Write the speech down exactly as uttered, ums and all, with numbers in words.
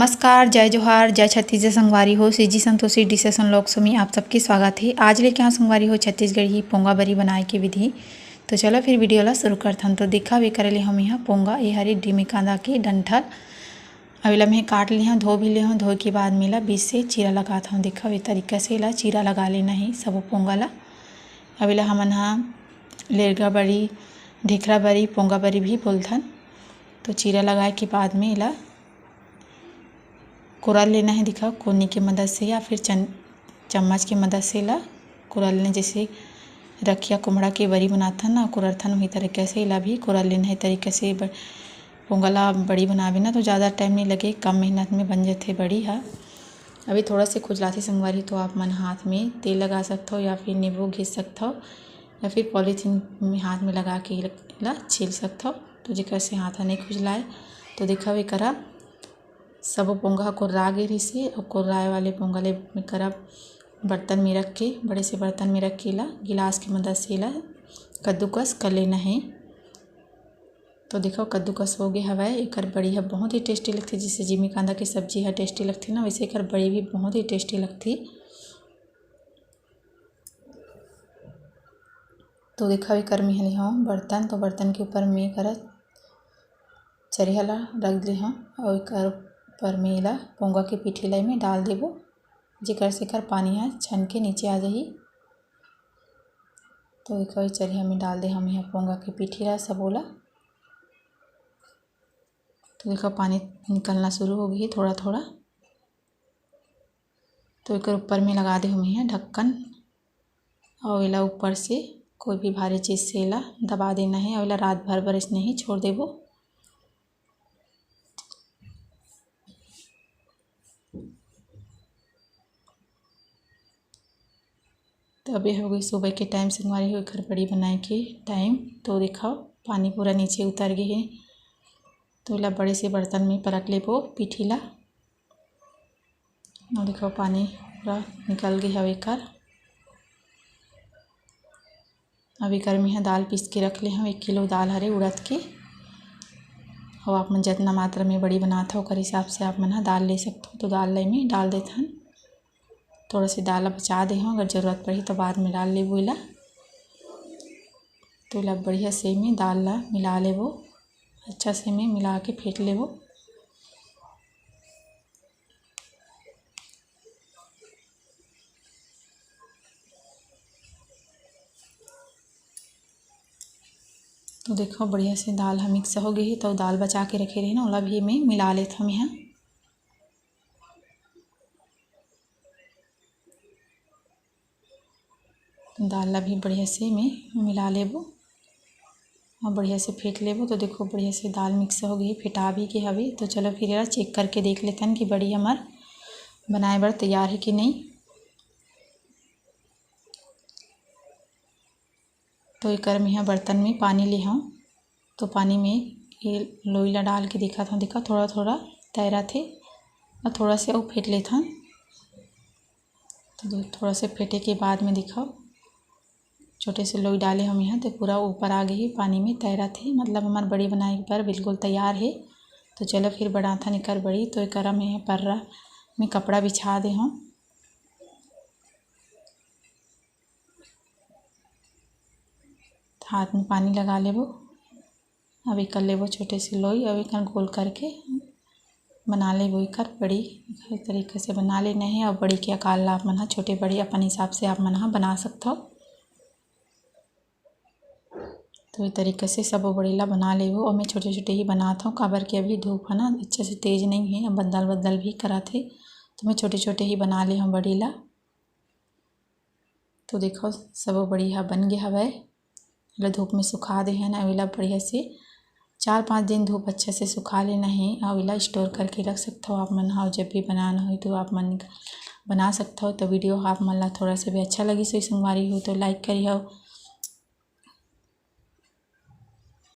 नमस्कार, जय जोहार, जय छत्तीसगढ़ संगवारी हो। CG Santoshi dishes and vlogs में आप सबके स्वागत हे। आज लेके आए हंव संगवारी हो छत्तीसगढ़ी पोंगा बरी बनाए के विधि। तो चलो फिर वीडियो ला शुरू करथन। तो देखा, ए करे ले हंव इहाँ पोंगा, ए हरे जिमीकांदा के डंठल। अब एला मैं काट ले हंव, धो भी ले हंव। धोए के बाद में एला बीच से चीरा लगात हंव। देखा, ए तरीका से एला चीरा लगा लेना हे सबो पोंगा ला। अब एला हमन हा लेरगा बरी, ढेखरा बरी, पोंगा बरी भी बोलथन। तो चीरा लगाए के बाद में एला कुरल लेना हे। देखा, कोनी के मदद से या फिर चन-, चम्मच के मदद से एला कुरल लेना। जैसे रखिया कुमड़ा के बरी बनाथन ना, कुररथन, वही तरीके से एला भी कुरल लेना हे। तरीके से ब-, पोंगा ला बड़ी बनाबे ना, तो ज़्यादा टाइम नहीं लगे, कम मेहनत में बन जाथे बड़ी हा। अभी थोड़ा से खुजलाथे संगवारी, तो आप मन हाथ में तेल लगा सकथव या फिर नींबू घिस सकथव या फिर पॉलीथीन में हाथ में लगा के एला छील सकथव, तो जेकर से हाथ ह नहीं खुजलाए। तो देखव, एकरा सबो पोंगा ह कुर्रा गे रहिसे, अउ कुर्राए वाले पोंगा ले एकरा बर्तन में रख के, बड़े से बर्तन में रख के एला गिलास के मदद से एला कद्दूकस कर लेना हे। तो देखव, कद्दूकस हो गे हवय। एकर बड़ी ह बहुत ही टेस्टी लगथे, जैसे जिमीकांदा के सब्जी ह टेस्टी लगथे ना, वैसे एकर बड़ी भी बहुत ही टेस्टी लगथे। तो देखव, एकर में ले हंव बर्तन, तो बर्तन के ऊपर में एकर चरिहा ला रख दे हंव, अउ एकर ऊपर में एला पोंगा के पीठी ला एमे डाल देबो, जेकर से एकर पानी ह छन के नीचे आ जाही। तो एकर चरिहा में डाल दे हंव इहाँ पोंगा के पीठी ला सबो ला। तो देखव, पानी निकलना शुरू हो गे हे थोड़ा थोड़ा। तो एकर ऊपर में लगा दे हंव इहाँ ढक्कन, अउ एला ऊपर से कोई भी भारी चीज से एला दबा देना हे, अउ एला रात भर बर अइसने ही छोड़ देबो। तो अभी हो गई सुबह के टाइम संगवारी हो, एकर बड़ी बनाए के टाइम। तो देखव, पानी पूरा नीचे उतर गे हे। तो एला बड़े से बर्तन में परख लेबो पीठी ला। अउ देखव, पानी पूरा निकल गे हवे एकर। अब एकर में ह दाल पीस के रख ले हंव, एक किलो दाल हरे उड़द के। अउ आप मन जतना मात्रा में बड़ी बनात हव, ओकर हिसाब से आप मन ह दाल ले सकथव। तो दाल ला एमे डाल देथन। थोड़ा से दाल ला बचा दे हंव, अगर जरूरत पड़ही तो बाद में डाल लेबो एला। तो एला बढ़िया से एमे दाल ला मिला लेबो, अच्छा से एमे मिला के फेंट लेबो। तो देखो, बढ़िया से दाल ह मिक्स हो गे हे, तो दाल बचा के रखे रहे ना, ओला भी एमे मिला लेथन मेहा। दाल ला भी बढ़िया से एमे मिला लेबो और बढ़िया से फेंट लेबो। तो देखो, बढ़िया से दाल मिक्स हो गे, फेंटा भी के हवे। तो चलो, फिर एला चेक करके देख लेथन कि बड़ी हमर बनाए बर तैयार हे कि नहीं। तो एकर मेहा बर्तन में पानी ले हंव, तो पानी में ये लोई ला डाल के देखत हंव, देखा थोड़ा थोड़ा तैरत हे, और थोड़ा से अउ फेंट लेथन। तो दे-, थोड़ा से फेंटे के बाद में देखव, छोटे से लोई डाले हंव यहाँ, तो पूरा ऊपर आ गे हे, पानी में तैरत हे, मतलब हमर बड़ी बनाए बर बिल्कुल तैयार हे। तो चलो फिर बनाथन एकर बड़ी। तो एकरा में पर्रा में कपड़ा बिछा दे हंव। हाथ में पानी लगा लेबो। अब एकर लेबो छोटे से लोई, अब एकर गोल करके बना लेबो एकर बड़ी। एकर तरीका से बना लेना हे। और बड़ी के आकार ला आप मन ह छोटे बड़ी अपन हिसाब से आप मन ह बना सकथव। तो ये तरीका से सबो बड़ी ला बना लेबो। और मैं छोटे छोटे ही बनात हंव, काबर के अभी धूप ह ना अच्छे से तेज नहीं हे, अब बदल बदल भी करत हे, तो मैं छोटे छोटे ही बना ले हंव बड़ी ला। तो देखो, सबो बड़ी ह बन गे हवय। एला धूप में सुखा दे हन, अउ एला बढ़िया से चार पाँच दिन धूप अच्छा से सुखा लेना हे, अउ एला स्टोर करके रख सकथव आप मन ह। जब भी बनाना होही तो आप मन बना सकथव। तो वीडियो आप मन ला थोड़ा सा भी अच्छा लगिस होही संगवारी हो तो लाइक करिहव,